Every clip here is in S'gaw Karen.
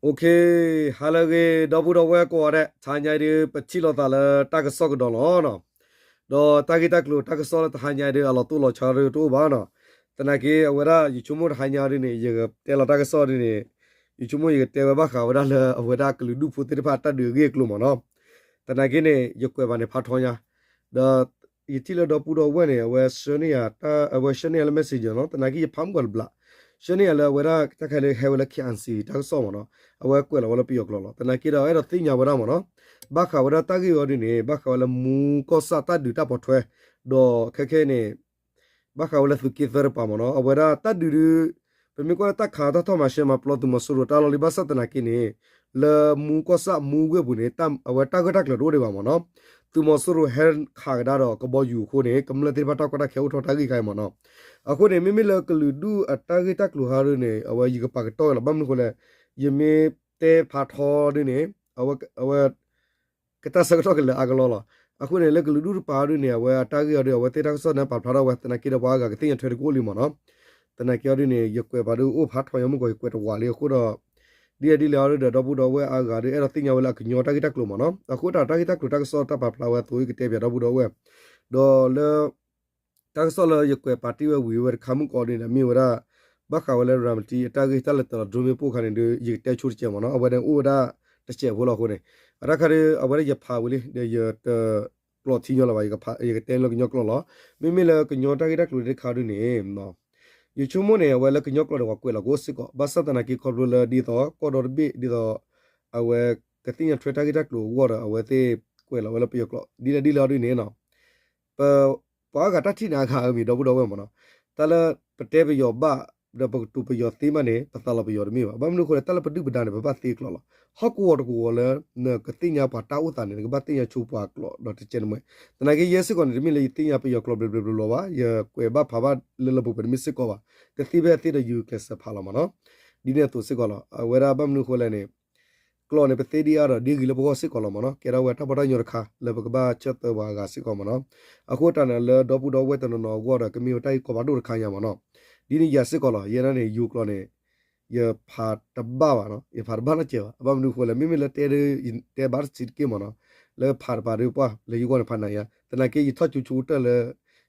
OK, ဟါလၢအဂ့ၤ ဒီပုၢ်ဒီဝဲၢ်ကိးဂၤဒဲး, တဟါညါအံၤဒုး ပထံၣ်လိာ်သးလၢတၢ်ကစီၣ်ကဒီးလီၤနီၤ. ဒီးတၢ်ဂ့ၢ်တၢ်ကျိၤတၢ်ကစီၣ်လၢတဟါညါအံၤဒုး အလီၤတိၢ်လီၤဆီဒုးတအိၣ်ဘၣ်နီၤ. သနာ်က့အဝဲဒၣ် ယဆိကမိၣ်တဟါညါဒုးန့ၣ် ယကတဲလီၤတၢ်ကစီၣ်ဒုးန့ၣ် ယဆိကမိၣ်ယကတဲဝဲဘၣ်ဃးဝဲဒၣ်လၢအဝဲဒၣ်ကလုာ်ဒူၣ်ဖိသ့ၣ်တဖၣ်တၢ်ဒုးအဂ့ၢ်အကျိၤမ့ၢ်နီၤ. သနာ်က့န့ၣ် ယကွဲးဘၣ်န့ၣ်ဖးထီညါ ဒီး ယထံၣ်လၢဒီပုၢ်ဒီဝဲၢ်န့ၣ် အဝဲဆှၢန့ၢ်ယၤ အဝဲဆှၢန့ၢ်ယၤလၢ messenger နီၤ, သနာ်က့ယဖးမုၢ်ကီၢ်တဘျး, ဆှၢန့ၢ်ယၤလၢအဝဲဒၣ်တၢ်ခါလၢဟဲဝဲလၢ K N C တၢ်ကစီၣ်မ့ၢ်နီၤ, အဝဲကွဲးလီၤဝဲလၢပယီၤကျိာ်လီၤ. သနာ်က့ဒီးအဲၣ်ဒိးသ့ၣ်ညါဝဲဒၣ်မ့ၢ်နီၤ, ဘၣ်ဃးဝဲဒၣ်တၢ်ဂ့ၢ်အီၤဒုးန့ၣ် ဘၣ်ဃးဝဲလၢမူကီၢ်ဆၣ်တၢ်ဒုးတၢ်ပိာ်ထွဲ, ဒီးခဲခဲန့ၣ် ဘၣ်ဃးဝဲလၢသုးက့သၢတပၤမ့ၢ်နီၤ, အဝဲဒၣ်တၢ်ဒုးဒုး ပမ့ၢ်ကွၢ်လၢတၢ်ခးတၢ်ထီၣ်မၤရှဲမၤပျီသုးမီၤစိရိၤတၢ်လီၢ်လံ ဘၣ်ဆၣ်သနာ်က့န့ၣ် လၢမူကီၢ်ဆၣ်မူဝ့ၢ်ပူၤန့ၣ် အဝဲတၢ်ဂၢၢ်တၢ်ကျၢၤတအိၣ်ဒံးဘၣ်မ့ၢ်နီၤ, သုးမီၤစိရိၤဟဲခးကဒါဒီးကဘီယူၤအဃိန့ၣ် ကမျၢၢ်သ့ၣ်တဖၣ်တၢ်ကီတၢ်ခဲအိၣ်ထီၣ်တၢ်ဂ့ၢ်ခါအံၤမ့ၢ်နီၤ. အဃိန့ၣ် မ့မ့ၢ်လၢကလုာ်ဒူၣ်အတၢ်ဂ့ၢ်တၢ်ကျိၤဟါဒုးန့ၣ် အဝဲယကပာ်ကတီၢ်ဝဲလီၤ. ဘၣ်မနုၤအဃိလဲၣ်, ယမ့ၢ်တဲဖးထီဒုးန့ၣ် အဝဲ ကတၢ်ဆၢကတီၢ်ကလဲၤအါကလီလီၤ. အဃိန့ၣ် လၢကလုာ်ဒူၣ်တပၤအီၤဒုးန့ၣ် အဝဲအတၢ်ဂ့ၢ်အီၤဒုး အဝဲသ့ၣ်တၢ်ကစီၣ်န့ၣ်ပာ်ဖျါထီၣ်ဝဲ သနာ်က့ဒီးပှၤအါဂၤကသ့ၣ်ညါထွဲတကအိၣ်လံမ့ၢ်နီၤ. သနာ်က့အီၤဒုးန့ၣ် ယကွဲးပာ်ဒုးအိၣ်ဖးထီညါမုၢ်ကီၢ် ယကွဲးတဝးလံအဃိဒီး ဒ်လဲၣ်ဒ်လဲၣ်အီၤဒုးဒီး ဒီပုၢ်ဒီဝဲၢ်အါဂၤဒုး အဲၣ်ဒိးသ့ၣ်ညါဝဲလၢအကညီတၢ်ဂ့ၢ်တၢ်ကျိၤမ့ၢ်နီၤ. အဃိတၢ်တၢ်ဂ့ၢ်တၢ်ကျိၤတၢ်ကစီၣ်တၢ်ပာ်ဖျါဝဲအသိး ယကတဲပၠးဒီပုၢ်ဒီဝဲၢ် ဒီးလၢ တၢ်ကစီၣ်လၢယကွဲးပာ်တ့ၢ်ဝဲဝံၤဝဲတခါမုၢ်ကီၢ်ဒုးန့ၣ် မ့ၢ်ဝဲဒၣ် ဘၣ်ဃးဝဲလၢရၤမတံအတၢ်ဂ့ၢ်တၢ်လဲၤတၢၤလီၤ drone မ့ၣ်ပိၢ်ခါန့ၣ်ဒုး ယကတဲဆိတစဲးမ့ၢ်နီၤ. အဝဲန့ၣ်အိၣ်ဝဲဒၣ်တစဲးဖိလီၤအဃိန့ၣ် အတၢ်ခါဒုး အဝဲဒၣ်ယဖးဝံၤလံ ဒီးယတကျိးထံညီလၢၤဘၣ် ယကတဲလၢကညီကျိာ်လီၤ. မ့မ့ၢ်လၢကညီတၢ်ဂ့ၢ်တၢ်ကျိၤတခါဒုးန့ၣ် ယဆိကမိၣ်န့ၣ် အဝဲလၢကညီကျိာ်ဒီးပှၤကွဲးလီၤကအိၣ်စ့ၢ်ကီး ဘၣ်ဆၣ်သနာ်က့ခီဖျိလၢဒ်သိး ကီၢ်ဒီတဘ့ၣ်ဒ်သိး အဝဲ ကသ့ၣ်ညါထွဲတၢ်ဂ့ၢ်တၢ်ကျိၤအဂီၢ်ဒီး အဝဲသ့ၣ်ကွဲးလီၤဝဲလၢပယီၤကျိာ် ဒ်လဲၣ်ဒ်လဲၣ်အီၤဒုးန့ၣ်နီၤ ပ ပှၤအါဂၤတၢ်ထံၣ်န့ၣ်အါဂၤအမံၤ ဒီပုၢ်ဒီဝဲၢ်မ့ၢ်နီၤ. တၢ်လၢပတဲပယီၤဘၣ် ဒီးပကတိၤပယီၤသ့မးန့ၣ် ပသးလီၤပယီၤတမ့ၢ်ဘၣ်. ဘၣ်မနုၤအဃိလဲၣ် တၢ်လၢပဒုၣ်ပဒါန့ၣ် ပဘၣ်သ့ကျိာ်လီၤ. ဟီၣ်ကဝီၤတကဝီၤလၢ နကသ့ၣ်ညါပှၤတၢ်အိၣ်သးန့ၣ် နကဘၣ်သ့ၣ်ညါဆိပှၤကျိာ်ဒီးတကဲးန့ၣ်မ့ၢ်. သနာ်က့ယဲစ့ၢ်ကီးန့ၣ် တမ့ၢ်လၢယသ့ၣ်ညါပယီၤကျိာ်ဘျီဘျီဘျီဘျီဘၣ် ယကွဲးဘၣ်ဖးဘၣ်လၢလၢပှဲၤပှဲၤတမ့ၢ်စ့ၢ်ကီးဘၣ်. တသ့ဖဲအသ့ဒီးယုၢ်ကျဲးစၢးဖးလီၤမ့ၢ်နီၤ. ဒ်န့ၣ်အသိးစ့ၢ်ကီးလီၤ. အဝဲဒၣ်ဘၣ်မနုၤအဃိလဲၣ်န့ၣ် ကျိာ်န့ၣ် ပသ့ဒ်အါဒီးဒ်ဂ့ၤလၢပဂီၢ်စ့ၢ်ကီးလီၤမ့ၢ်နီၤ. ကဲထီၣ်ဝဲတၢ်ပီးတၢ်ညီတခါလၢပကဘၣ်ဆၢသၢပှၤအဂၤစ့ၢ်ကီးမ့ၢ်နီၤ. အဃိတၢ်န့ၣ်လၢဒီပုၢ်ဒီဝဲၢ်တနီၤနီၤအဂီၢ်ဒီး ကမ့ၢ်ဝဲတၢ်ဂ့ၢ်ကီးဖးဒိၣ်တခါညါမ့ၢ်နီၤ. ဒ်န့ၣ်ယၤစ့ၢ်ကီးလီၤ. ယဲဒၣ်န့ၣ် ယိၤကျိာ်န့ၣ် ယဖးတဘၣ်ဘၣ်နီၤ. ယဖးတဘၣ်နီတစဲးဘၣ်. ဘၣ်မနုၤအဃိလဲၣ် မ့မ့ၢ်လၢတဲဒ် ယတဲဘၣ်တစံးတက့ၢ်မ့ၢ်နီၤ. လၢဖးတပၤဒ်ပှၢ်လၢယဂီၢ်န့ၣ်ဖးနၤယါ. သနာ်က့ယထီၣ်ကၠိကၠိကတၢၢ်လၢ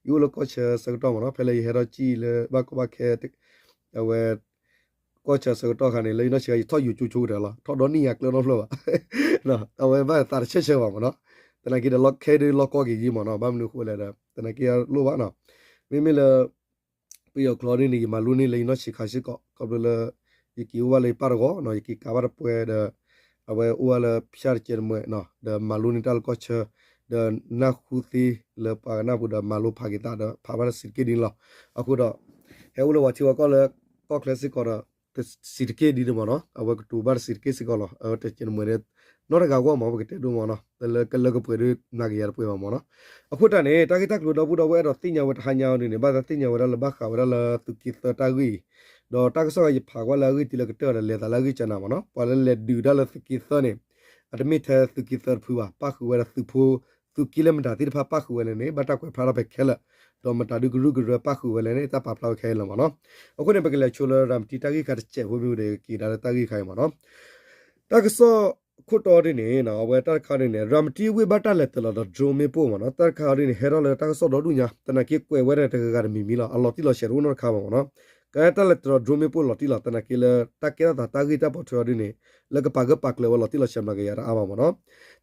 ယအိၣ်လၢကီၢ်ဆၢဆၢကတီၢ်မ့ၢ်နီၤ. ဖဲလၢယဟဲထီၣ်ကံၣ်လၢဘၣ်ကီဘၣ်ခဲ အဝဲ ကီၢ်ဆၢဆၢကတီၢ်ခါန့ၣ် လၢယနီၢ်ဆံးခါ ယထီၣ်ယိၤကၠိကၠိကတၢၢ်လီၤ. ထီၣ်ဒီနံၣ်ယၤကျၢၤနီတဖျၢၣ်ဘၣ်. အဝဲဘၣ်သးတဆၢဆၢဘၣ်မ့ၢ်နီၤ. သနာ်က့ဒီးလီၢ်ခဲဒုးလီၢ်ကီၢ်က့ၤယံမ့ၢ်နီၤ. ဘၣ်မနုၤအဃိလဲၣ်ဒီး သနာ်က့လိၣ်ဘၣ်နီၤ. မ့မ့ၢ်လၢ ပယီၤကျိာ်ဒ်န့ၣ် ယမၤလိန့ၢ်လၢယနီၢ်ဆံးခါစ့ၢ်ကီး ခီဖျိလၢ ယက့ၤအိၣ်ဘၣ်လၢယပၢ်တဂီၤနီၤ ယက့ၤကးဘၣ်တပှဲၤဒီး အဝဲအိၣ်ဘၣ်လၢဖၠၣ်တကဲးတမှဲးနီၤ ဒီးမၤလိန့ၢ်တၢ်လၢကီၢ်ဆၢ ဒီးနၢ်ဟူသ့လၢပှၤကနၣ်ပူၤဒီးမၤလိဖးက့ၤသးဒီးဖးဘၣ်တစံးတက့ၢ်ဒ်န့ၣ်လီၤ. အဃိဒီး ဟဲအိၣ်လၢပှၤထံပှၤကီၢ်လၢကီၢ်ချၢစ့ၢ်ကီးဒီး တစံးတက့ၢ်ဒ်န့ၣ်မ့ၢ်နီၤ အဝဲကတိၤဘၣ်တစံးတက့ၢ်စ့ၢ်ကီးလီၤ. အဝဲတကဲးတမှဲးန့ၣ် နီတဂၤအဂီၢ်မ့ၢ် ပကတဲဒိမ့ၢ်နီၤ လၢကလၢကပှဲၤဒ်နာ်က့ၤယၤတပှဲၤဘၣ်မ့ၢ်နီၤ. အဃိတၢ်န့ၣ် တၢ်ဂ့ၢ်တၢ်ကျိၤဒီပုၢ်ဒီဝဲၢ်အဲၣ်ဒိးသ့ၣ်ညါဝဲတဟါညါအီၤဒ်န့ၣ် ဘၣ်သးသ့ၣ်ညါဝဲဒၣ်လၢဘၣ်ဃးဝဲဒၣ်လၢသုးက့သၢတၢ်ဂ့ၢ်အံၤ ဒီးတၢ်ကစီၣ်ဂၤယဖးကွၢ်လၢအဂ့ၢ်တံလၢကတၢၢ်ဒီးလဲၤသးလၢအဂ့ၢ်ကနၤမ့ၢ်နီၤ ပှၤလၢလဲၤဒုးတၢ်လၢသုးက့သၢန့ၣ် အတမ့ၢ်ထဲသုးက့သၢတဖုဘၣ် ပၣ်ဃုာ်ဝဲဒၣ်သုးဖိ သုးက့လၢမတၤသ့ၣ်တဖၣ်ပၣ်ဃုာ်ဝဲလဲၣ်န့ၣ် ဘၣ်တၢ်ကွဲးဖျါထီၣ်ဖဲခဲလၢာ် ဒီးမတၤဒုးကရူၢ်ကရၢပၣ်ဃုာ်ဝဲလဲၣ်န့ၣ် တၢ်ပာ်ဖျါဝဲခဲလၢာ်မ့ၢ်နီၤ. အဃိန့ၣ် ပကလဲၤဆိလၢရၤမတံတၢ်ဂ့ၢ်ခါတစဲးဖိမ့ၢ်ဝံၤဒီး ကက့ၤဒၣ်လၢတၢ်ဂ့ၢ်ခါအံၤမ့ၢ်နီၤ. တၢ်ကစီၣ်ခိၣ်တီဒ်န့ၣ် အဝဲတၢ်တခါဒ်န့ၣ် ရၤမတံဝ့ၢ်ဘၣ်တၢ်လဲၤတၢၤလီၤဒီး drone မ့ၣ်ပိၢ်မ့ၢ်နီၤ. တၢ်တခါဒ်န့ၣ် ဟဲထီၣ်လၢတၢ်ကစီၣ်ဒီဒူၣ်ညါ သနာ်က့ကွဲးဝဲဒၣ်တဂၤဂၤတမံၤမံၤလီၤ. အလီၤတံၢ်လီၤဆဲးတအိၣ်နီတခါဘၣ်မ့ၢ်နီၤ. ကတၢ်လဲၤတၢၤလီၤ drone မ့ၣ်ပိၢ်လီၤတံၢ်လီၤ သနာ်က့လၢတၢ်ကဲထီၣ်သးတၢ်ဂ့ၢ်တၢ်ပိာ်ထွဲအီၤဒ်န့ၣ် လၢကပာ်ဂၢၢ်ပာ်ကျၢၤဝဲလီၤတံၢ်လီၤဆဲးမတၤကယၤတအါဘၣ်မ့ၢ်နီၤ.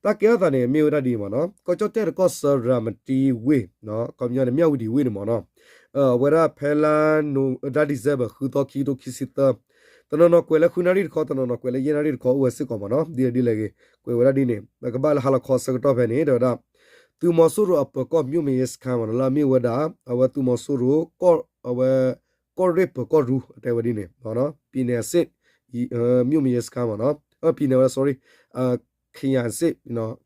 တၢ်ကဲထီၣ်သးန့ၣ် မ့ၢ်ဝဲဒၣ်ဒ်အံၤမ့ၢ်နီၤ ကီၢ်ကၠီၣ်တဲၣ်တကီၢ်ဆၢရၤမတံဝ့ၢ် ခီပညီန့ၣ် မၠၣ်ဝတံၤဝ့ၢ်န့ၣ်မ့ၢ်နီၤ အဝဲဒၣ်ဖဲလါ December ဃုသီ ခံကထိခံဆံသၢ တနီၤနီၤကွဲးလၢဃုနၣ်ရံၣ်တခီ တနီၤနီၤကွဲးလၢယဲၢ်နၣ်ရံၣ်တခီ အိၣ်ဝဲစ့ၢ်ကီးမ့ၢ်နီၤ ဒ်လဲၣ်ဒ်လဲၣ်ဂ့ၤ ကွဲးဝဲဒၣ်ဒ်န့ၣ် ပကဘၣ်လၢဟါလီၤခီဆၢကတီၢ်ဖဲန့ၣ် တဲဝဲဒၣ် သုးမီၤစိရိၤအပၢၤကီၢ် မြို့မရဲစခန်း မ့ၢ်နီၤ လၢအမ့ၢ်ဝဲဒၣ် အဝဲသုးမီၤစိရိၤ အဝဲ ကီၢ်ရ့ၣ်ပၢၤကီၢ်ရူ တဲဝဲဒ်န့ၣ် ပြည်နယ်အဆင့် မြို့မရဲစခန်း မ့ၢ်နီၤ ပြည်နယ်ဝဲ sorry ခရိုင်အဆင့်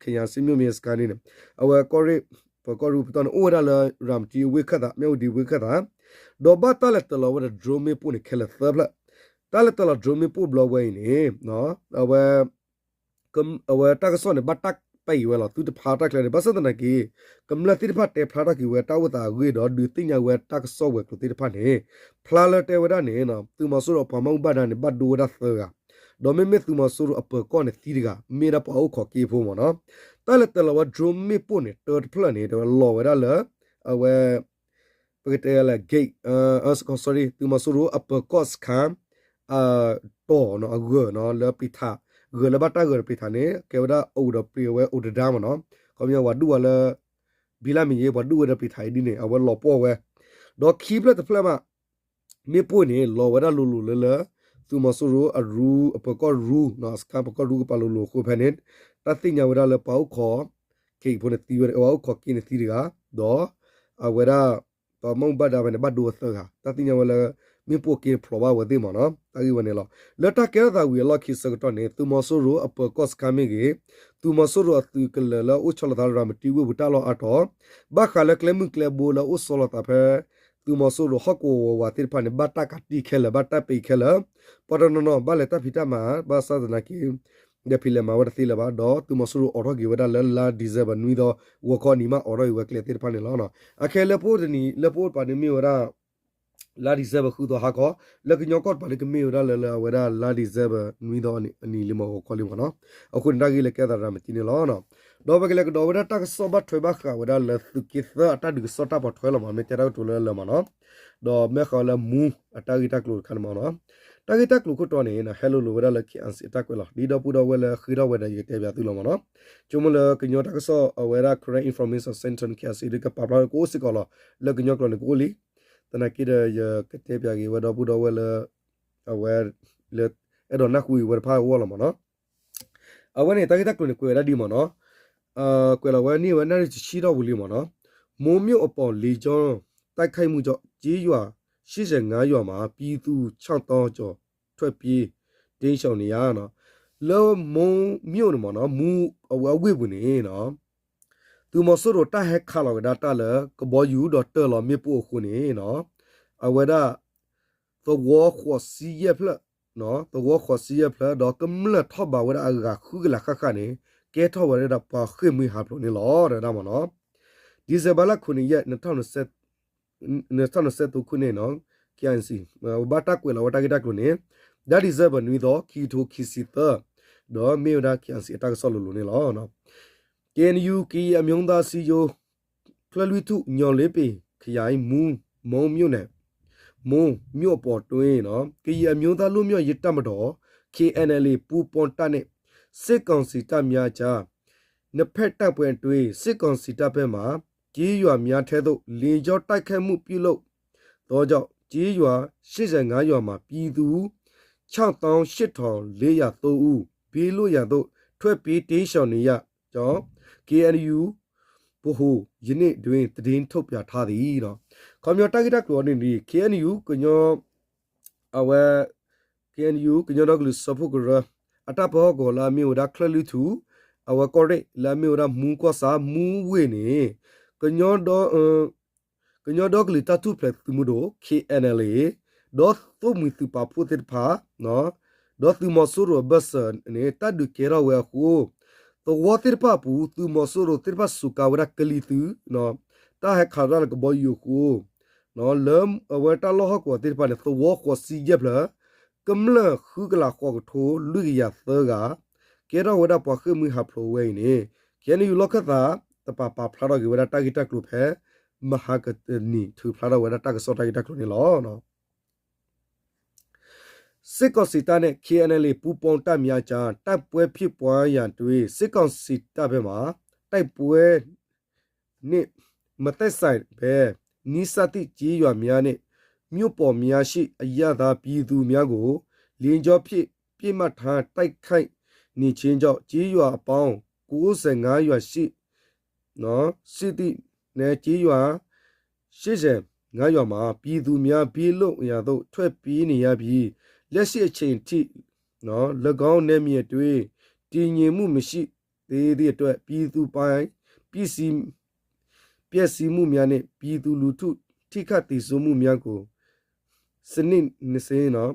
ခရိုင်အဆင့် မြို့မရဲစခန်း ဒ်န့ၣ် အဝဲကီၢ်ရ့ၣ်ပၢၤကီၢ်ရူပတီၢ်န့ၣ် အိၣ်ဝဲဒၣ်လၢ ရၤမတံဝ့ၢ်ခၢၣ်သး မၠၣ်ဝတံၤဝ့ၢ်ခၢၣ်သး ဒီးဘၣ်တၢ်လဲၤတၢၤလီၤဝဲဒီး drone မ့ၣ်ပိၢ်န့ၣ် ခဲလၢာ်သၢဖျၢၣ် တၢ်လဲၤတၢၤလီၤ drone မ့ၣ်ပိၢ်ဘျီဝဲအံၤန့ၣ် အဝဲ အဝဲတၢ်ကစီၣ်န့ၣ် ဘၣ်တၢ်ပာ်အံၤဝဲလီၤ သုတဖးတၢ်ချၢန့ၣ် ဘၣ်ဆၣ်သနာ်က့ ကမျၢၢ်သ့ၣ်တဖၣ်တဲဖျါထီၣ်က့ၤဝဲတၢ်အိၣ်သးအဂ့ၢ်ဒီး ဒုးသ့ၣ်ညါဝဲတၢ်ကစီၣ်ဝဲၤကျိၤသ့ၣ်တဖၣ်န့ၣ် ဖျါလၢတဲဝဲဒၣ်န့ၣ် သုးမီၤစိရိၤအပှၤမၢ်အူဘၣ်ဒါန့ၣ် ဘၣ်ဒိဝဲဒၣ်သၢဂၤ ဒီးမ့မ့ၢ်သုးမီၤစိရိၤအပၢၤကီၢ်န့ၣ်သံတဂၤ မ့ၢ်ဝဲဒၣ်ပှၤအိၣ်ခိးက့ဖိမ့ၢ်နီၤ. တၢ်လဲၤတၢၤလီၤဝဲ drone မ့ၣ်ပိၢ်န့ၣ် တၢတဖျၢၣ်န့ၣ် လီၤဝဲဒၣ်လၢ အဝဲ ပကတဲလၢ gate, sorry, သုးမီၤစိရိၤအပၢၤကီၢ်စခန်း တီၤနီၤ အဂၢၤနီၤ လၢပျံၤထး ဂၢၤလၢဘၣ်တၢ်ဂၢၤဒီးပျံၤထးန့ၣ် ကဲဝဲဒၣ်အိၣ်ဒီးပျံၤဝဲအိၣ်တဒါမ့ၢ်နီၤ. ခီပညီပှၤဒူၣ်ဝဲလၢ ဘံလၢမ့ၢ်ယ့ ပှၤဒူၣ်ဝဲဒီးပျံၤထးအံၤဒ်န့ၣ် အဝဲလီၤပှီၢ်ဝဲ ဒီးခံဖျၢၣ်တဖျၢၣ်မး မ့ၣ်ပိၢ်န့ၣ် လီၤဝဲဒၣ်လိၤလိၤလၢလၢ သုးမီၤစိရိၤအရူ အပၢၤကီၢ်ရူ စခန်းပၢၤကီၢ်ရူကပၤလိၤလိၤအဃိဖဲန့ၣ် တၢ်သ့ၣ်ညါဝဲဒၣ်လၢပှၤအိၣ်ခိး က့ဖိန့ၣ်သံဝဲ ပှၤအိၣ်ခိးက့န့ၣ်သံတဂၤ ဒီး အဝဲဒၣ် ပှၤမူဘၣ်ဒါဖဲန့ၣ် ဘၣ်ဒိအသၢဂၤ တၢ်သ့ၣ်ညါဝဲလၢ မ့ၣ်ပိၢ်က့ဖျိးဘၣ်ဝဲသ့ၣ်မ့ၢ်နီၤ တၢ်ဂ့ၢ်ဝဲန့ၣ်လီၤ. လၢတၢ်ကဲထီၣ်သးဝံၤအလီၢ်ခံဆၢကတီၢ်န့ၣ် သုးမီၤစိရိၤအပၢၤကီၢ်စခန်းမ့ၢ်ဂ့ၤ သုးမီၤစိရိၤအသုးကလၢၤလၢအအိၣ်ဆီလီၤသးရၤမတံဝ့ၢ်ပူၤတၢ်လီၢ်အါတီၤ ဘၣ်ဃးလၢကျဲမုၢ်ကျဲဘိလၢအအိၣ်ဆီလီၤသးဖဲ သုးမီၤစိရိၤဟီၣ်ကဝီၤဝးသ့ၣ်တဖၣ်န့ၣ် ဘၣ်တၢ်ကးတံၢ်ခဲလၢာ် ဘၣ်တၢ်ပံးခဲလၢာ် ပှၤတနီၤနီၤ ဘၣ်လဲၤတၢ်ဖံးတၢ်မၤ ဘၣ်ဆၣ်သနာ်က့ လဲၤဖံးလဲၤမၤဝဲတသ့လၢၤဘၣ် ဒီးသုးမီၤစိရိၤအိးထီၣ်က့ၤဝဲဒၣ်လၢလါ December နွံသီ ဂီၤခီနံၤမးအိးထီၣ်က့ၤဝဲကျဲသ့ၣ်တဖၣ်န့ၣ်လီၤ. အခဲလၢပအိၣ်တနံၤ လၢပအိၣ်တပၤန့ၣ်မ့ၢ်ဝဲဒၣ် လါ December ဃုသီဟါခီ လၢကညီကီၢ်တပၤန့ၣ်ကမ့ၢ်ဝဲဒၣ်လၢလၢအဝဲဒၣ်လါ December နွံသီအနံၤလံမးဂီၤခီလံမ့ၢ်နီၤ. အဃိန့ၣ်တၢ်ဂ့ၢ်လၢကဲသးရၤမတံန့ၣ်လီၤ. ဒီးပကလဲၤကဒီးဝဲဒၣ်တၢ်ကစီၣ်ဘၣ်ထွဲဘၣ်ဃးဝဲဒၣ်လၢသုးက့သၢအတၢ်ဒုးကစီၣ်တၢ်ပိာ်ထွဲလီၤမး မ့ၢ်တဲတၢ်ကတိၤလၢလၢမးနီၤ ဒီးမ့ၢ်ဃီလၢမူအတၢ်ဂ့ၢ်တၢ်ကျိၤတခါန့ၣ်မးနီၤ. တၢ်ဂ့ၢ်တၢ်ကျိၤခိၣ်တီန့ၣ် ဟဲလိၤလိၤဝဲဒၣ်လၢ K I C အတၢ်ကွဲးလီၤ ဒ်ဒီပုၢ်ဒီဝဲၢ်လၢဃ့ထီၣ်ဝဲဒီးယကတဲပၠးသုလီၤမးနီၤ. ဆိကမိၣ်လၢကညီတၢ်ကစီၣ်အဝဲဒၣ် Karen Information Center K I C ဒ်ကပာ်ဖျါကအိၣ်စ့ၢ်ကီးလီၤ လၢကညီကျိာ်န့ၣ်ကအိၣ်လံ သနာ်က့ဒီးယကတဲပၠးက့ၤဝဲဒီပုၢ်ဒီဝဲၢ်လၢ အဝဲ လၢ အဲၣ်ဒိးနၢ်ဟူအံၤဝဲတဖၣ်အဂီၢ်လီၤမးနီၤ. အဝဲန့ၣ် တၢ်ဂ့ၢ်တၢ်ကျိၤန့ၣ် ကွဲးဝဲဒၣ်ဒ်မးနီၤ. ကွဲးလီၤဝဲန့ၢ်ဝဲနၣ်ရံၣ်တဆံထီၣ်ပူၤလံမးနီၤ. မူးမြို့အပေါ်လေကြောင်းတိုက်ခိုက်မှုကြောင့် ကျေးရွာရှစ်ဆယ့်ငါးရွာမှာ ပြည်သူခြောက်သောင်းကျော် ထွက်ပြေးတိမ်းရှောင်နေရတယ် လၢမူးမြို့န့ၣ်မးနီၤ မူးအဝဲအဝ့ၢ်ပူၤန့ၣ်နီၤ သုးမီၤစိရိၤတၢ်ဟဲခးလီၤကဒါတၢ်လၢကဘီယူၤဒီးတၢၢ်လီၤမ့ၣ်ပိၢ်အဃိန့ၣ် အဝဲဒၣ် သဝီဃိးဆံယဲၢ်ဖျၢၣ်, သဝီဃိးဆံယဲၢ်ဖျၢၣ် ဒီးကမျၢၢ်ထီၣ်ဘးဝဲဒၣ်အဂၤဃုကလးဃၣ်ဃၣ်န့ၣ် ကဲထီၣ်ဝဲဒၣ်ပှၤဃ့ၢ်မှံဟးဖျိးန့ၣ်လီၤ တဲဝဲဒၣ်မးနီၤ. December လါခိၣ်န့ၣ်ယဲၢ် နှစ်ထောင့်နှစ်ဆယ့်သုံးခုနှစ်နော် K I C ဘၣ်တၢ်ကွဲးလီၤဝဲတၢ်ဂ့ၢ်တၢ်ကျိၤန့ၣ် လါ December နွံသီ ခံကထိခံဆံသၢ ဒီးမ့ၢ်ဝဲဒၣ် K I C အတၢ်ကစီၣ်လိၤလိၤန့ၣ်လီၤ. K N U ကရင်အမျိုးသားအစည်းအရုံး ချၢၣ်လွံၢ်ထူၣ် ညောင်လေးပင်ခရိုင် မူးမြို့နယ် မူးမြို့အပေါ်တွင်းနော် ကရင်အမျိုးသားလွတ်မြောက်ရေးတပ်မတော် K N L A ပူးပေါင်းတပ်နဲ့ စစ်ကောင်စီတပ်များအကြား နှစ်ဖက်တိုက်ပွဲအတွင်း စစ်ကောင်စီတပ်ဘက်မှ ကျေးရွာများထဲသို့ လေကြောင်းတိုက်ခိုက်မှုပြုလုပ်သောကြောင့် ကျေးရွာ ရှစ်ဆယ့်ငါးရွာမှာ ပြည်သူ ခြောက်သောင်းရှစ်ထောင်လေးရာသုံးဦး ဘေးလွတ်ရာသို့ ထွက်ပြေးတိမ်းရှောင်နေရကြောင်း K N U ဗဟို ယနေ့တွင် သတင်းထုတ်ပြန်ထားသည် ခီပညီတၢ်ဂ့ၢ်တၢ်ကျိၤအီၤန့ၣ်န့ၣ် K N U ကညီ အဝဲ K N U ကညီဒီကလုာ်စၢဖှိၣ်ကရၢ အတၢ်ပၢဟီၣ်ကဝီၤလၢအမ့ၢ်ဝဲဒၣ်ချၢၣ်လွံၢ်ထူၣ် အဝဲကီၢ်ရ့ၣ် လၢအမ့ၢ်ဝဲဒၣ်မူးကွီၢ်ဆၣ် မူးဝ့ၢ်န့ၣ် ကညီဒီကလုာ်တၢ်ထူၣ်ဖျဲးသုးမုၢ်ဒိၣ် K N L A ဒီးသိၣ်မှံၤသုးပာ်ဖှိၣ်သ့ၣ်တဖၣ် ဒီးသုးမီၤစိရိၤအဘၢၣ်စၢၤန့ၣ် တၢ်ဒုးကဲထီၣ်ဝဲအဃိ သဝီသ့ၣ်တဖၣ်အပူၤ သုးမီၤစိရိၤသ့ၣ်တဖၣ်စူးကါဝဲဒၣ်ကလံၤသုး တၢ်ဟဲခးလီၤတၢ်လၢကဘီယူၤအဃိ လၢအဝဲတၢ်လီၢ်ဟီၣ်ကဝီၤသ့ၣ်တဖၣ်န့ၣ် သဝီဃိးဆံယဲၢ်ဖျၢၣ် ကမျၢၢ်ဃုကလးဃိးကထိလွံၢ်ကယၤသၢဂၤ ကဲထီၣ်ဝဲဒၣ်ပှၤဃ့ၢ်မှံဟးဖျိးဝဲအံၤန့ၣ် K N U လီၢ်ခၢၣ်သးတပၤပာ်ဖျါထီၣ်က့ၤဝဲဒၣ်တၢ်ဂ့ၢ်တၢ်ကျိၤဖဲ မဟါကတနံၤ ထုးဖျါထီၣ်ဝဲဒၣ်တၢ်ကစီၣ်တၢ်ဂ့ၢ်တၢ်ကျိၤန့ၣ်လီၤ. စစ်ကောင်စီတပ်နဲ့ K N L A ပူးပေါင်းတပ်များအကြား တိုက်ပွဲဖြစ်ပွားရာတွင် စစ်ကောင်စီတပ်ဘက်မှ တိုက်ပွဲ နှင့်မသက်ဆိုင်ဘဲ နီးစပ်သည့်ကျေးရွာများနှင့် မြို့ပေါ်များရှိ အရပ်သားပြည်သူများကို လေကြောင်းဖြင့် ပစ်မှတ်ထားတိုက်ခိုက်နေခြင်းကြောင့် ကျေးရွာအပေါင်း ကိုးဆယ့်ငါးရွာရှိ ရှိသည့် ကျေးရွာ ရှစ်ဆယ့်ငါးရွာမှာ ပြည်သူများ ဘေးလွတ်ရာသို့ ထွက်ပြေးနေရပြီး လက်ရှိအချိန်ထိ ၎င်းနယ်မြေအတွင်း တည်ငြိမ်မှုမရှိသေးသည့်အတွက် ပြည်သူပိုင် ပျက်စီး ပျက်စီးမှုများနှင့် ပြည်သူလူထု ထိခိုက်သေဆုံးမှုများကို စနစ်နှစ်ဆင့်နော်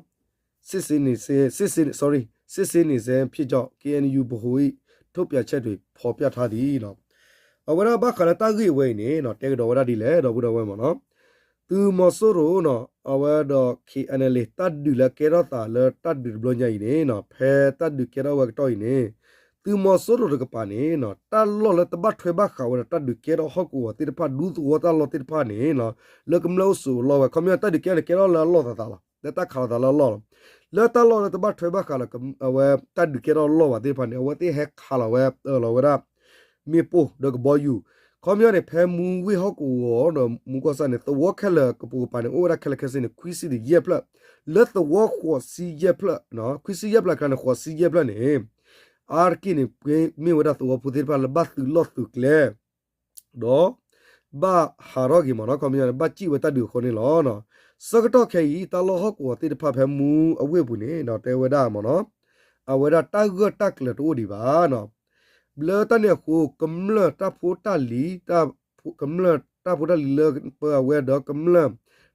စစ်ဆေးနေဆဲ စစ်ဆေး sorry စစ်ဆေးနေဆဲဖြစ်ကြောင်း K N U ဗဟို ၏ ထုတ်ပြန်ချက်တွင် ဖော်ပြထားသည်နော် အဝဲဒၣ်ဘၣ်ဃးလၢတၢ်ဂ့ၢ်ဝဲအံၤန့ၣ် တဲကဒီးဝဲဒၣ်ဒ်လဲၣ် ဒီပုၢ်ဒီဝဲၢ်မးနီၤ သုးမီၤစိရိၤနီၤ အဝဲဒီး KNLA တၢ်ဒုးလၢကဲထီၣ်သးလၢတၢ်ဒုးတဘျီညါအံၤန့ၣ်နီၤ ဖဲတၢ်ဒုးကဲထီၣ်ဝဲကတီၢ်အံၤန့ၣ် သုးမီၤစိရိၤတကပၤန့ၣ်နီၤ တၢ်လီၢ်လၢတဘၣ်ထွဲဘၣ်ဃးဝဲဒီးတၢ်ဒုးကဲထီၣ်ဟီၣ်ကဝီၤသ့ၣ်တဖၣ် ဒူသဝီတၢ်လီၢ်သ့ၣ်တဖၣ်န့ၣ်နီၤ လၢကမျၢၢ်အိၣ်ဆိးအလီၢ်ဝဲ ခီပညီတၢ်ဒုးကဲန့ၣ်ကဲထီၣ်လၢအလီၢ်သးသးလီၤ လၢတၢ်ခးလိာ်သးလၢအလီၢ်လီၤ လၢတၢ်လီၢ်လၢတဘၣ်ထွဲဘၣ်ဃးလၢ အဝဲတၢ်ဒုးကဲထီၣ်လီၢ်ဘၣ်သ့ၣ်တဖၣ်န့ၣ် အဝဲသ့ၣ်ဟဲခးလီၤဝဲအၢၣ်လီၤဝဲဒၣ် မ့ၣ်ပိၢ်ဒီးကဘီယူၤ ခီပညီန့ၣ် ဖဲမူဂ့ၢ်ဟီၣ်ကဝီၤဒီးမူကီၢ်ဆၣ်န့ၣ် သဝီခဲလၢာ်ကပိာ်ကပၤန့ၣ် အိၣ်ဝဲဒၣ်ခဲလၢာ်ခဲဆ့န့ၣ် ခွံဆံယဲၢ်ဖျၢၣ် လၢသဝီဃိးဆံယဲၢ်ဖျၢၣ် ခွံဆံယဲၢ်ဖျၢၣ်အကျါန့ၣ် ဃိးဆံယဲၢ်ဖျၢၣ်န့ၣ် အါတက့ၢ်န့ၣ် မ့ၢ်ဝဲဒၣ်သဝီဖိသ့ၣ်တဖၣ်လၢဘၣ်သုးလီၢ်သုးကျဲ ဒီး ဘၣ်ဟးထီၣ်က့ၤမ့ၢ်နီၤ ခီပညီန့ၣ် ဘၣ်စံၣ်ဝဲတၢ်ဒုးအဃိန့ၣ်လီၤ. ဆၢကတီၢ်ခဲအံၤ တၢ်လီၢ်ဟီၣ်ကဝီၤသ့ၣ်တဖၣ်ဖဲမူအဝ့ၢ်ပူၤန့ၣ် ဒီးတဲဝဲဒၣ်မ့ၢ်နီၤ အဝဲဒၣ်တၢ်ဂၢၢ်တၢ်ကျၢၤတအိၣ်ဒံးဘၣ်နီၤ လၢတၢ်န့ၣ်အဃိ ကမျၢၢ်တၢ်ဖိတၢ်လံၤ ကမျၢၢ်တၢ်ဖိတၢ်လံၤလၢပဝဲဒီးကမျၢၢ်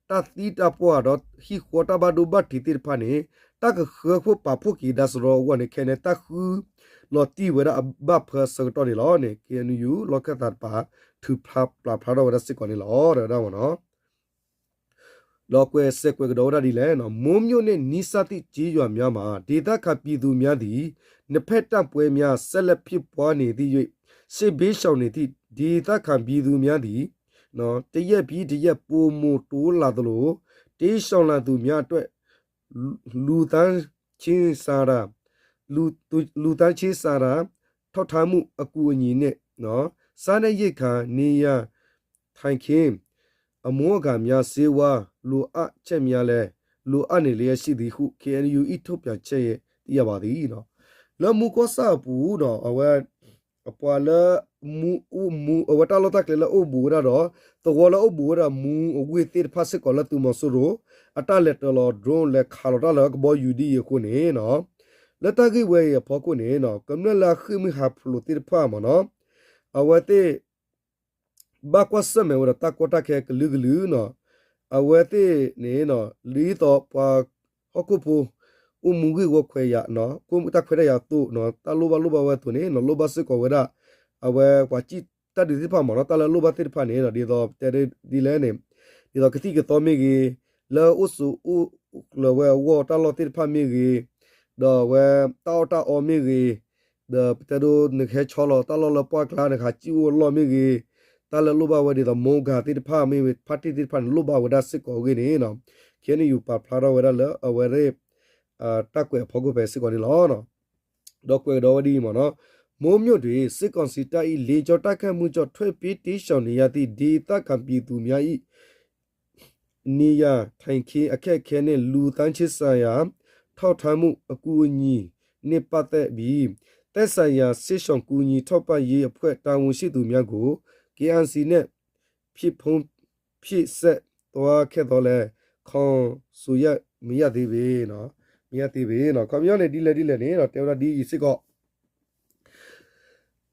တၢ်သံတၢ်ပှၢ်ဒီးဟံၣ်ဃီတၢ်ဘၣ်ဒိဘၣ်ထံးသ့ၣ်တဖၣ်န့ၣ် တၢ်ကဃၢဖိပာ်ဖှိၣ်က့ၤဒါစရီအဂီၢ်န့ၣ် ခဲန့ၣ်တၢ်ဃုလီၤတံၢ်ဝဲဒၣ်အဘၣ်ဖၢဆၢကတီၢ်န့ၣ်လီၤန့ၣ် KNU လီၢ်ခၢၣ်သးတပၤ ထုးဖျါပျးဖျါထီၣ်ဝဲဒၣ်စ့ၢ်ကီးန့ၣ်လီၤ တဲဝဲဒၣ်မ့ၢ်နီၤ ဒီးကွဲးစဲးကွဲးကဒီးဝဲဒၣ်ဒ်လဲၣ်, မိုးမြို့နယ်နီးစပ်သည့်ကျေးရွာများမှာ ဒေသခံပြည်သူများသည် နှစ်ဖက်တိုက်ပွဲများဆက်လက်ဖြစ်ပွားနေသည့် စစ်ဘေးရှောင်နေသည့်ဒေသခံပြည်သူများသည် တစ်ရက်ပြီးတစ်ရက် ပိုမိုတိုးလာသလို တိမ်းရှောင်လာသူများအတွက် လူသားချင်းစာရာ လူသားချင်းစာရာ ထောက်ထားမှုအကူအညီနှင့် စားနပ်ရိက္ခာ နေရာထိုင်ခင်း အမိုးအကာများ ဆေးဝါးလိုအပ်ချက်များလည်း လိုအပ်နေလျက်ရှိသည်ဟု KNU ၏ ထုတ်ပြန်ချက်သိရပါသည် လၢမူကီၢ်ဆၣ်အပူၤဒီး အဝဲ အပှၤလၢ မူအိၣ်မူ အဝဲတၢ်လီၢ်တၢ်ကျဲလၢအိၣ်ဘူးဝဲဒၣ်ဒီး သဝီလၢအိၣ်ဘူးဝဲဒၣ်မူအဝ့ၢ်သ့ၣ်တဖၣ်စ့ၢ်ကီးလၢသုးမီၤစိရိၤ အတၢ်လဲၤတၢၤလီၤ drone လဲၤခးလီၤတၢ်လၢကဘီယူၤဒ်အံၤအဃိန့ၣ်နီၤ လၢတၢ်ဂ့ၢ်ဝဲအံၤအဖီခိၣ်န့ၣ်နီၤ ကမျၢၢ်လၢအဃ့ၢ်မှံဟးဖျိးသ့ၣ်တဖၣ်မ့ၢ်နီၤ အဝဲသ့ၣ် ဘၣ်ကွၢ်ဆၢၣ်မဲာ်ဝဲဒီးတၢ်ကီတၢ်ခဲကလုာ်ကလုာ်နီၤ အဝဲသ့ၣ်န့ၣ်နီၤ ဒ်သိးပှၤဟီၣ်ခိၣ်ဖိ အိၣ်မူဂ့ၢ်ဝီခွဲးယာ် တၢ်ခွဲးတၢ်ယာ်အသိးနီၤ တၢ်လိၣ်ဘၣ်လိၣ်ဘၣ်ဝဲအသိးန့ၣ်နီၤ လိၣ်ဘၣ်စ့ၢ်ကီးဝဲဒၣ် အဝဲပှၤစံၣ်တၢ်ဒုးသ့ၣ်တဖၣ်မ့ၢ်နီၤ တၢ်လၢလိၣ်ဘၣ်သ့ၣ်တဖၣ်န့ၣ်ဒီး ဒ်သိးတဲဒ်လဲၣ်န့ၣ် ဒ်သိးကသံၣ်ကသီမ့ၢ်ဂ့ၤ လၢအိၣ်ဆိးအိၣ်ကျၢၤဝဲအဂီၢ်တၢ်လီၢ်သ့ၣ်တဖၣ်မ့ၢ်ဂ့ၤ ဒီးအဝဲတၢ်အီၣ်တၢ်အီမ့ၢ်ဂ့ၤ ဒီးပတဲဒိနကဟဲဆီလီၤတၢ်လီၢ်လၢပှၢ်ကျါ နကဟးစံၣ်အိၣ်အလီၢ်မ့ၢ်ဂ့ၤ တၢ်လၢလိၣ်ဘၣ်ဝဲဒ်သိး မိၢ်ဂၤသ့ၣ်တဖၣ်မ့ၢ်ဂ့ၤ ဖါတံၢ်သ့ၣ်တဖၣ်န့ၣ် လိၣ်ဘၣ်ဝဲဒၣ်စ့ၢ်ကီးအဂ့ၢ်န့ၣ်နီၤ KNU ပာ်ဖျါထီၣ်ဝဲဒၣ်လၢအဝဲသ့ၣ် တၢ်ကွဲးအဖီခိၣ်ဖဲစ့ၢ်ကီးန့ၣ်လီၤ. ဒီးကွဲးကဒီးဝဲဒ်အံၤမ့ၢ်နီၤ မိုးမြို့တွင် စစ်ကောင်စီတပ်၏ လေကြောင်းတိုက်ခိုက်မှုကြောင့် ထွက်ပြေးတိမ်းရှောင်နေရသည့် ဒေသခံပြည်သူများ၏ နေရာထိုင်ခင်းအခက်အခဲနှင့် လူသားချင်းဆိုင်ရာ ထောက်ပံ့မှုအကူအညီနှင့်ပတ်သက်ပြီး သက်ဆိုင်ရာ စစ်ရှောင်ကူညီထောက်ပံ့ရေးအဖွဲ့ တာဝန်ရှိသူများကို KIC နဲ့ ဖြစ်ဖုန်းဖြင့် ဆက်သွယ်ခဲ့သော်လည်း ခေါ်ဆိုရ မရသေးပေနော် မရသေးပေနော် ခီပညီန့ၣ် ဒ်လဲၣ်ဒ်လဲၣ်န့ၣ် တဲဝဲဒၣ်ဒ်အံၤစ့ၢ်ကီး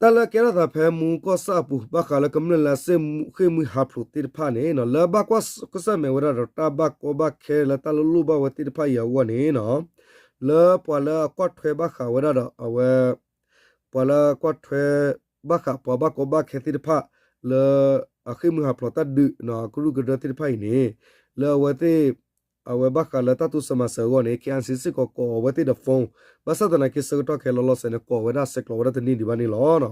တၢ်လၢကဲထီၣ်သးဖဲမူကီၢ်ဆၣ်အပူၤ ဘၣ်ဃးလၢကမျၢၢ်လၢအဃ့ၢ်မှံဟးဖျိးသ့ၣ်တဖၣ်န့ၣ် လၢဘၣ်ကွၢ်ကစၢ်မဲာ်ဝဲဒၣ်ဒီး တၢ်ဘၣ်ကီဘၣ်ခဲလၢတၢ်လၢလိၣ်ဘၣ်ဝဲသ့ၣ်တဖၣ်အံၤအဂီၢ်န့ၣ် လၢပှၤလၢအကွၢ်ထွဲဘၣ်ဃးဝဲဒၣ်ဒီး အဝဲ ပှၤလၢကွၢ်ထွဲ ဘၣ်ဃးပှၤဘၣ်ကီဘၣ်ခဲသ့ၣ်တဖၣ် လၢအဃ့ၢ်မှံဟးဖျိးတၢ်ဒုး ကရူၢ်ကရၢသ့ၣ်တဖၣ်အံၤန့ၣ် လၢအဝဲသ့ၣ် အဝဲဘၣ်ဃးလၢတၢ်တိစၢၤမၤစၢၤအဂီၢ်န့ၣ် KIC စ့ၢ်ကီးကိးအဝဲသ့ၣ်ဒီး phone ဘၣ်ဆၣ်သနာ်က့ဆၢကတီၢ်ခဲလၢာ်လီၤစဲၤန့ၣ် ကိးဝဲဒၣ်ဆဲးကျိးဝဲဒၣ်တန့ၢ်ဒံးဘၣ်န့ၣ်လီၤ.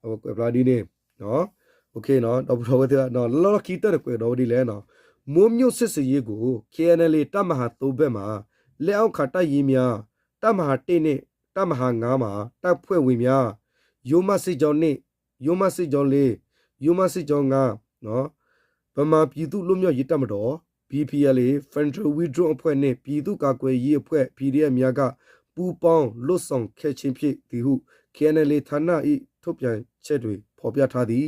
အဝဲကွဲးဖျါဒ်န့ၣ် ဒီပုၢ်ဒီဝဲၢ်သ့ၣ် လၢလီၢ်ခံကတၢၢ်န့ၣ် ကွဲးကဒီးဝဲဒ်လဲၣ်, မိုးမြို့စစ်ဆင်ရေးကို KNLA တပ်မဟာသုံးဘက်မှ လက်အောက်ခံတပ်ရင်းများ တပ်မဟာတစ်နှင့် တပ်မဟာငါးမှ တပ်ဖွဲ့ဝင်များ ရိုးမစစ်ကြောင်းနှစ် ရိုးမစစ်ကြောင်းလေး ရိုးမစစ်ကြောင်းငါး ဗမာပြည်သူ့လွတ်မြောက်ရေးတပ်မတော် BPLA Federal Wing Drone အဖွဲ့နှင့် ပြည်သူ့ကာကွယ်ရေးအဖွဲ့ PDF များက ပူးပေါင်းလုပ်ဆောင်ခဲ့ခြင်းဖြစ်သည်ဟု KNLA ဌာန၏ ထုတ်ပြန်ချက်တွင် ဖော်ပြထားသည်.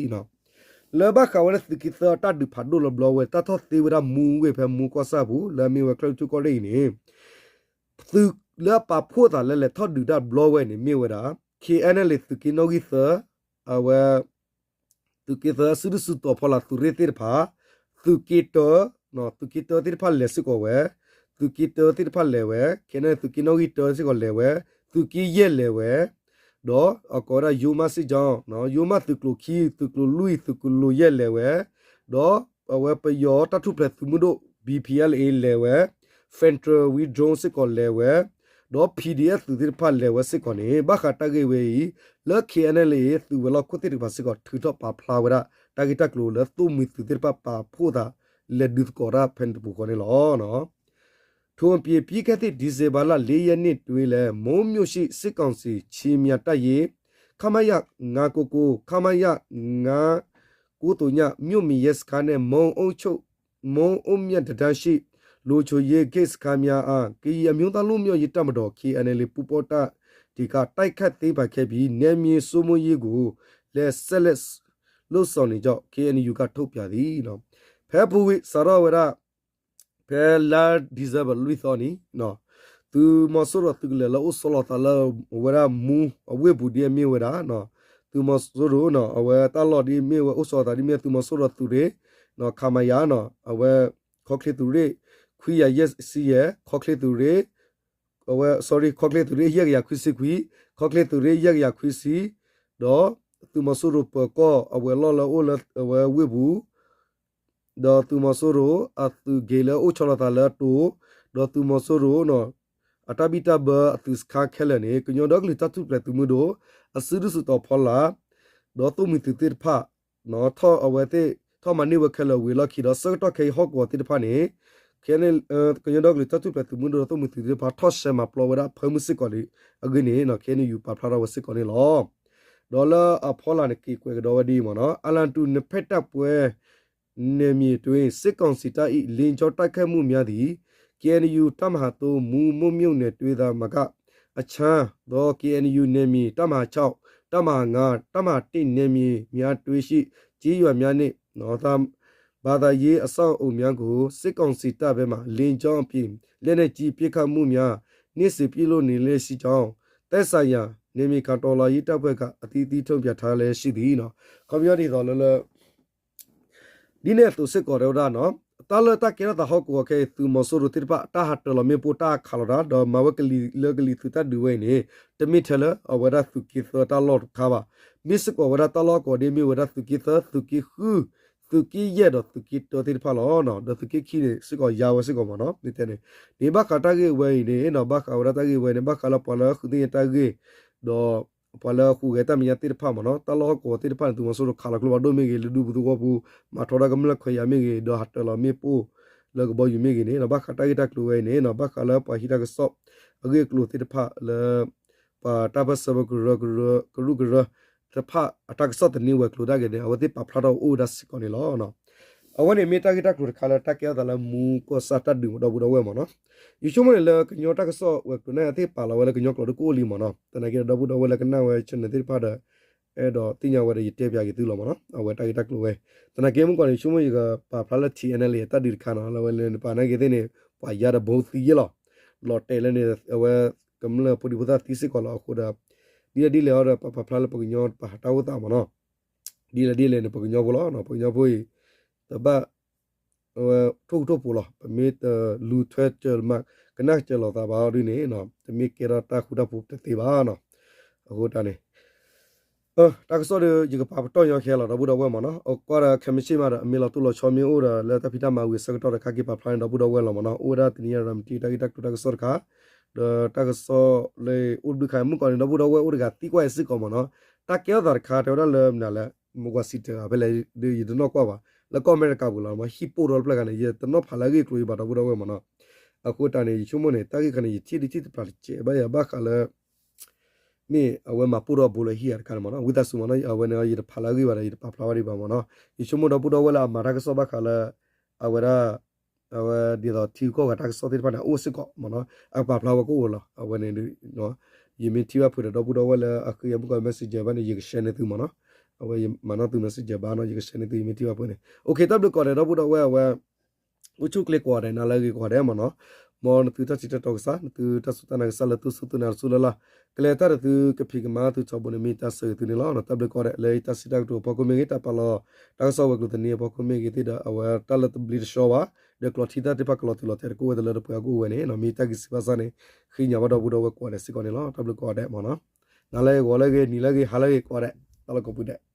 လၢဘၣ်ဃးဝဲလၢသုးက့သၢအတၢ်ဒုးဖးဒိၣ်လၢဘျီဝဲ တၢ်ထီၣ်သ့ဝဲဒၣ်မူဝ့ၢ်ဖဲမူကီၢ်ဆၣ်ပူၤ လၢအမ့ၢ်ဝဲကၠဲၣ်လွီၢ်ထူၣ်ကီၢ်ရ့ၣ်အံၤန့ၣ် သုးလၢအပာ်ဖှိၣ်သးလၢလဲၤထီၣ်ဒုးတၢ်ဘျီဝဲန့ၣ် မ့ၢ်ဝဲဒၣ် KNLA သုးက့နီၣ်ဂံၢ်သၢ အဝဲ သုးက့သၢ စုဒုၣ်စုတီၤဖီလာ်သုးရ့ၣ်သ့ၣ်တဖၣ်, သုးက့တၢ, သုးက့တၢသ့ၣ်တဖၣ်လဲၤစ့ၢ်ကီးဝဲ, သုးက့တၢသ့ၣ်တဖၣ်လဲၤဝဲ, ခဲန့ၣ် သုးက့နီၣ်ဂံၢ်တၢစ့ၢ်ကီးလဲၤဝဲ, သုးက့ယဲၢ်လဲၤဝဲ, ဒီးအကိးဝဲဒၣ် ရိုးမစစ်ကြောင်း, ရိုးမသုးကျိၤခံ, သုးကျိၤလွံၢ်, သုးကျိၤယဲၢ်လဲၤဝဲ, ဒီး အဝဲပယီၤတၢ်ထူၣ်ဖျဲးသုးမုၢ်ဒိၣ် B P L A လဲၤဝဲ, Federal Wing Drone စ့ၢ်ကီးလဲၤဝဲ, ဒီး P D F သုးသ့ၣ်တဖၣ်လဲၤဝဲစ့ၢ်ကီးန့ၣ် ဘၣ်ဃးတၢ်ဂ့ၢ်ဝဲအံၤ လၢ K N L A သုးဝဲၤလီၢ်ခိၣ်သ့ၣ်တဖၣ်စ့ၢ်ကီး ထုးထီၣ်ပာ်ဖျါဝဲဒၣ် တၢ်ဂ့ၢ်တၢ်ကျိၤလၢသိၣ်မှံၤသုးသ့ၣ်တဖၣ်ပာ်ဖှိၣ်သး လဲၤဒုးသကိးတၢ်ဖဲန့ၣ်တပူၤဃီန့ၣ်လီၤ. ထိုင်ပြင်ပြီးခဲ့သည့် ဒီဇင်ဘာလ လေးရက်နေ့တွင်လည်း မူးမြို့ရှိ စစ်ကောင်စီ ခြေမရတပ်ရင်း ခမရ ငါးကိုကို ခမရ ငါးကိုကိုည မြို့မရဲစခန်းနှင့် မူးအုပ်ချုပ် မူးအုပ်မြတ်တံတားရှိ လုံခြုံရေးဂိတ်စခန်းများအား ကရင်အမျိုးသားလွတ်မြောက်ရေးတပ်မတော် K N L A ပူးပေါင်းတပ်တွေက တိုက်ခိုက်သိမ်းပိုက်ခဲ့ပြီး နယ်မြေစိုးမိုးရေးကိုလည်း ဆက်လက်လုပ်ဆောင်နေကြောင်း K N U က ထုတ်ပြန်သည်. ဖဲပူၤကွံာ်စးထီၣ်ဝဲဒၣ် ဖဲလါ December လွံၢ်သီန့ၣ် သုးမီၤစိရိၤသုးကလၢၤလၢအိၣ်ဆီလီၤသးလၢ အဝဲဒၣ်မူးအဝ့ၢ်ပူၤဒ်အမ့ၢ်ဝဲဒၣ် သုးမီၤစိရိၤ အဝဲတၢ်လီၢ်ဒ်မ့ၢ်ဝဲအိၣ်ဆီလီၤသးဒ်မ့ၢ်သုးမီၤစိရိၤသုးရ့ၣ် ခမရ အဝဲ ခီချ့သုးရ့ၣ် ခွံကယၤယဲၢ်ဆံယဲၢ် ခီချ့သုးရ့ၣ် အဝဲ sorry ခီချ့သုးရ့ၣ် ယဲၢ်ကယၤခွံဆံခွံ ခီချ့သုးရ့ၣ် ယဲၢ်ကယၤခွံဆံ ဒီးသုးမီၤစိရိၤပၢၤကီၢ်အဝဲၤလီၢ်လၢအိၣ်လၢအဝဲဝ့ၢ်ပူၤ ဒီးသုးမီၤစိရိၤအသုးဂ့ၤလၢအိၣ်ဆီလီၤသးလၢအတိၤ, ဒီးသုးမီၤစိရိၤ အတၢ်ဘံၣ်တၢ်ဘၢအသုးစခါခဲလၢာ်န့ၣ် ကညီဒီကလုာ်တၢ်ထူၣ်ဖျဲးသုးမုၢ်ဒိၣ် အစုဒုၣ်စုတီၤဖီလာ် ဒီးသိၣ်မှံၤသုးသ့ၣ်တဖၣ် ထီၣ်အဝဲသ့ၣ် ထီၣ်မၤန့ၢ်ဝဲခဲလၢာ်ဝံၤအလီၢ်ခံဒီး ဆၢကတီၢ်ခဲအံၤဟီၣ်ကဝီၤသ့ၣ်တဖၣ်န့ၣ် ကညီဒီကလုာ်တၢ်ထူၣ်ဖျဲးသုးမုၢ်ဒိၣ်ဒီးသိၣ်မှံၤသုးသ့ၣ်တဖၣ် ထီၣ်ဆှဲမၤပျီဝဲဒၣ်ဖၢမုၢ်စ့ၢ်ကီးလံအဂ့ၢ်န့ၣ် K N U ပာ်ဖျါထီၣ်ဝဲစ့ၢ်ကီးန့ၣ်လီၤ. ဒီးလၢအဖီလာ်န့ၣ် က့ၤကွဲးကဒီးဝဲဒ်အံၤမ့ၢ်နီၤ အလံတူ နှစ်ဖက်တိုက်ပွဲ နယ်မြေတွင်း စစ်ကောင်စီတပ်၏ လေကြောင်းတိုက်ခိုက်မှုများသည် K N U တပ်မဟာသုံး မူးမြို့နယ်တွင်းသာမက အခြားသော K N U နယ်မြေ တပ်မဟာခြောက် တပ်မဟာငါး တပ်မဟာတစ် နယ်မြေများတွင်းရှိ ကျေးရွာများနှင့် ဘာသာရေးအဆောက်အအုံများကို စစ်ကောင်စီတပ်ဘက်မှ လေကြောင်းအပြင် လက်နက်ကြီးပစ်ခတ်မှုများ နေ့စဉ်ပြုလုပ်နေလျက်ရှိကြောင်း သက်ဆိုင်ရာ နယ်မြေခံတော်လှန်ရေးတပ်ဖွဲ့က အသီးသီးထုတ်ပြန်ထားလျက်ရှိသည်. ခီပညီဒ်သိးလၢလၢ ဒ်န့ၣ်အသိးစ့ၢ်ကီးတဲဝဲဒၣ်နီၤ တၢ်လၢတၢ်ကဲထီၣ်သးဟီၣ်ကဝီၤခဲအံၤ သုးမီၤစိရိၤသ့ၣ်တဖၣ် တၢ်ဟးတၢၤလီၤမ့ၣ်ပိၢ်တၢ်ခးလီၤတၢ် ဒီးမၤဝဲကလံၤလၢကလံၤသုးတၢ်ဒုးဝဲအံၤန့ၣ် တမ့ၢ်ထဲလၢအဝဲဒၣ်သုးက့သၢတၢ်လီၢ်တခါဘၣ်. မ့ၢ်စ့ၢ်ကီးဝဲဒၣ်တၢ်လီၢ်ဟီၣ်ကဝီၤဒ်မ့ၢ်ဝဲဒၣ်သုးက့သၢ သုးက့ဃု သုးက့ယဲၢ်ဒီးသုးက့တၢသ့ၣ်တဖၣ်လီၤ. ဒီးသုးက့ခံန့ၣ် စ့ၢ်ကီးယါဝဲစ့ၢ်ကီးမ့ၢ်နီၤ မ့ၢ်တဲန့ၣ် ဒ်ဘၣ်ဃးတၢ်ဂ့ၢ်ဝဲအံၤန့ၣ်နီၤ ဘၣ်ဃးဝဲဒၣ်တၢ်ဂ့ၢ်ဝဲန့ၣ် ဘၣ်ဃးလၢပှၤလၢဃုသ့ၣ်ညါတၢ်ဂ့ၢ် ဒီး ပှၤလၢဟူးဂဲၤတၢ်မဲာ်ညါသ့ၣ်တဖၣ်မ့ၢ်နီၤ တၢ်လီၢ်ဟီၣ်ကဝီၤသ့ၣ်တဖၣ်န့ၣ် သုးမီၤစိရိၤခးလီၤကျိဖးဒိၣ်မ့ၢ်ဂ့ၤ လၢဒူပူၤသဝီပူၤ မၤထီဒါကမျၢၢ်ခွဲးယာ်မ့ၢ်ဂ့ၤ ဒီးဟးတၢၤလီၤမ့ၣ်ပိၢ်လၢကဘီယူၤမ့ၢ်ဂ့ၤန့ၣ် ဘၣ်ဃးတၢ်ဂ့ၢ်တၢ်ကျိၤဝဲအံၤန့ၣ်နီၤ ဘၣ်ဃးလၢပှၤဟံးတၢ်ကစီၣ်အဂ့ၢ်အကျိၤသ့ၣ်တဖၣ်လၢ ပှၤတၢ်ပၢၢ်ဆၢကရၢကရိ ကရူၢ်ကရၢတဖၣ်အတၢ်ကစီၣ်သန့ဝဲၤကျိၤဒၣ်က့ၤန့ၣ် အဝဲသ့ၣ်ပာ်ဖျါထီၣ်အိၣ်ဝဲဒၣ်စ့ၢ်ကီးန့ၣ်လီၤ. အဝဲန့ၣ်မ့ၢ်တၢ်ဂ့ၢ်တၢ်ကျိၤတခါလၢတၢ်ကဲထီၣ်သးလၢမူးကီၢ်ဆၣ်တၢ်ဒုးဒီပုၢ်ဒီဝဲၢ်မ့ၢ်နီၤ ယဆိကမိၣ်န့ၣ်လၢကညီတၢ်ကစီၣ်ဝဲၤကျိၤန့ၣ် အသ့ၣ်ပာ်လီၤဝဲလၢကညီကျိာ်တကအိၣ်လံမ့ၢ်နီၤ သနာ်က့ဒီပုၢ်ဒီဝဲၢ်လၢကနၣ်ဝဲ channel သ့ၣ်တဖၣ်ဒီး အဲၣ်ဒိးသ့ၣ်ညါဝဲဒီးယတဲပၠးက့ၤသုလီၤမ့ၢ်နီၤ အဝဲတၢ်ဂ့ၢ်တၢ်ကျိၤဝဲ သနာ်က့မုၢ်ကီၢ်န့ၣ် ယဆိကမိၣ်ယကပာ်ဖျါလၢ T N L A အတၢ်ဒုးတခါနီၤ လၢဝဲလၢနပာ်သနာ်က့သ့ၣ်န့ၣ် ပှၤယါဒီးဘိသံယဲၢ်လီၤ လီၤတဲာ်လၢန့ၣ် အဝဲကမျၢၢ်ဖိဒံဖိသၣ်သံစ့ၢ်ကီးလီၤအဃိဒီး ဒ်လဲၣ်ဒ်လဲၣ်အံၤဒီးပပာ်ဖျါလၢပကညီပာ်တၢ်အိၣ်သးမ့ၢ်နီၤ ဒ်လဲၣ်ဒ်လဲၣ်န့ၣ် ပကညီဖိလီၤ ပကညီဖိအံၤ တဘၣ် အဝဲထိၣ်ဃူထိၣ်ဖိးလီၤ ပမ့ၢ်တလူၤထွဲစၢၤမး ကနၣ်စၢၤလိာ်သးဘၣ်အီၤဒ်န့ၣ် တမ့ၢ်ကဲထီၣ်တၢ်ဃူတၢ်ဖိးတသ့ဘၣ်နီၤ အဃိတၢ်န့ၣ် တၢ်ကစီၣ်ဒီး ယကပာ်ပတီၢ်ညီခဲလီၤ ဒီပုၢ်ဒီဝဲၢ်မ့ၢ်နီၤ အကွၢ်ဒီးခဲမုၢ်ဆ့ၣ်မးဒီး အမ့ၢ်လီၤတိၢ်လီၤဆီမ့ၢ်အိၣ်ဒီး လၢတၢ်ဖံးတၢ်မၤဝံၤအဆၢကတီၢ်တခါ က့ၤပာ်ဖျါန့ၣ် ဒီပုၢ်ဒီဝဲၢ်လီၤမ့ၢ်နီၤ အိၣ်ဝဲဒၣ်တနံၤညါဒီးမတံတၢ်ဂ့ၢ်တၢ်ကျိၤတၢ်ကစီၣ်တခါ ဒီးတၢ်ကစီၣ်လၢအိၣ်တဘျုးခါ မုၢ်ကီၢ်န့ၣ် ဒီပုၢ်ဒီဝဲၢ်အိၣ်တဂၤသံကွၢ်အံၤစ့ၢ်ကီးမ့ၢ်နီၤ တၢ်ကဲထီၣ်သးတခါ တဲဝဲဒၣ်လၢမနုၤလဲၣ် မကွၢ်စံးတဂၤဖဲလဲၣ်ဒီး ယတနီၣ်ကွၢ်ဘၣ် လၢကီၢ်အမဲရကၤပူၤလီၤ မ့ၢ်ဟံၣ်ပိၢ်ထီၣ်တဖျၢၣ်ခါန့ၣ် ယတနီၣ်ဖးလၢအဂ့ၢ်အကျိၤအံၤဘၣ် ဒီပုၢ်ဒီဝဲၢ်မ့ၢ်နီၤ အဃိတၢ်န့ၣ် ယဆိကမိၣ်န့ၣ် တၢ်ဂ့ၢ်ခါန့ၣ် ယထံၣ်ဒုးထံၣ်တဖျးတစဲးဘၣ်ယၤဘၣ်ဃးလၢ မ့ၢ်အဝဲမၤပိၢ်ထီၣ်ဘိလၢဟံၣ်ဧါတခါန့ၣ်မ့ၢ်နီၤ ဝံသးစူၤမ့ၢ်နီၤ အဝဲန့ၣ် ယတဖးလၢအဂ့ၢ်ဘၣ်ဒီး ယတပာ်ဖျါဝဲဒံးဘၣ်မ့ၢ်နီၤ ယဆိကမိၣ်ဒီပုၢ်ဒီဝဲၢ်လၢအမၤတၢ်ကစီၣ်ဘၣ်ဃးလၢ အဝဲဒၣ် အဝဲဒ်သိးထံဂုၤကီၢ်ဂၤတၢ်ကစီၣ်သ့ၣ်တဖၣ်န့ၣ် အအိၣ်စ့ၢ်ကီးမ့ၢ်နီၤ အပာ်ဖျါဝဲကအိၣ်လီၤ အဝဲန့ၣ် ယမ့ၢ်ထံၣ်ဘၣ်ဖုးဒီးဒီပုၢ်ဒီဝဲၢ်လၢအဃ့ယၤမုၢ်ကီၢ် messenger ဘၣ်န့ၣ် ယက share န့ၢ်သုမ့ၢ်နီၤ အဝဲယမၤနီၣ်သု messenger ဘၣ်နီၤ ယက share န့ၢ်သု ယမ့ၢ်ထံၣ်ဘၣ်ဖုးန့ၣ် okay တၢ်ဘျုးကိးဂၤဒဲး ဒီပုၢ်ဒီဝဲၢ်အဝဲ အိၣ်ဆူၣ်အိၣ်ချ့ကိးဂၤဒဲး နၤလၢအဂ့ၤကိးဂၤဒဲးမ့ၢ်နီၤ မ်နသုတၢ်စံးတၢ်တီကစၢ် နသုတၢ်စူၢ်တၢ်နာ်ကစၢ်လၢသုစူၢ်သုနာ်တစူၢ်လၢ်လၢ် ကလဲၤတၢ်ဒီးသုကဖံးကမၤသုထီဘိန့ၣ် မ့ၢ်တၢ်ဆၢဂ့ၤသုန့ၣ်လီၤ. တၢ်ဘျုးကိးဂၤဒဲး လၢတၢ်စံးတၢ်ကတိၤအဖီခိၣ်မ့ၢ်ဂ့ၤ တၢ်ပာ်လီၤတၢ်ကစီၣ်ဝဲၤကျိၤသန့အဖီခိၣ်မ့ၢ်ဂ့ၤသ့ၣ်ဒီး အဝဲတၢ်လၢတဘျ့တဆှီဘၣ် ဒီးကျိးထံတၢ်သ့ၣ်တဖၣ်ကလီၤတူာ်လီၤတဲာ်တကအိၣ်ဝဲတလၢတပှဲၤအကအိၣ်ဝဲန့ၣ် မ့ၢ်တၢ်ဂ့ၢ်စံးဘၣ်စၢ်န့ၣ် ဃ့ညါဘၣ်ဒီပုၢ်ဒီဝဲၢ်ကိးဂၤဒဲးစ့ၢ်ကီးန့ၣ်လီၤ. တၢ်ဘျုးကိးဂၤဒဲးမ့ၢ်နီၤ နၤလၢအဂ့ၤ ဂီၤလၢအဂ့ၤ နံၤလၢအဂ့ၤ ဟါလၢအဂ့ၤကိးဂၤဒဲး တၢ်လီၤကိးပူၤဒဲး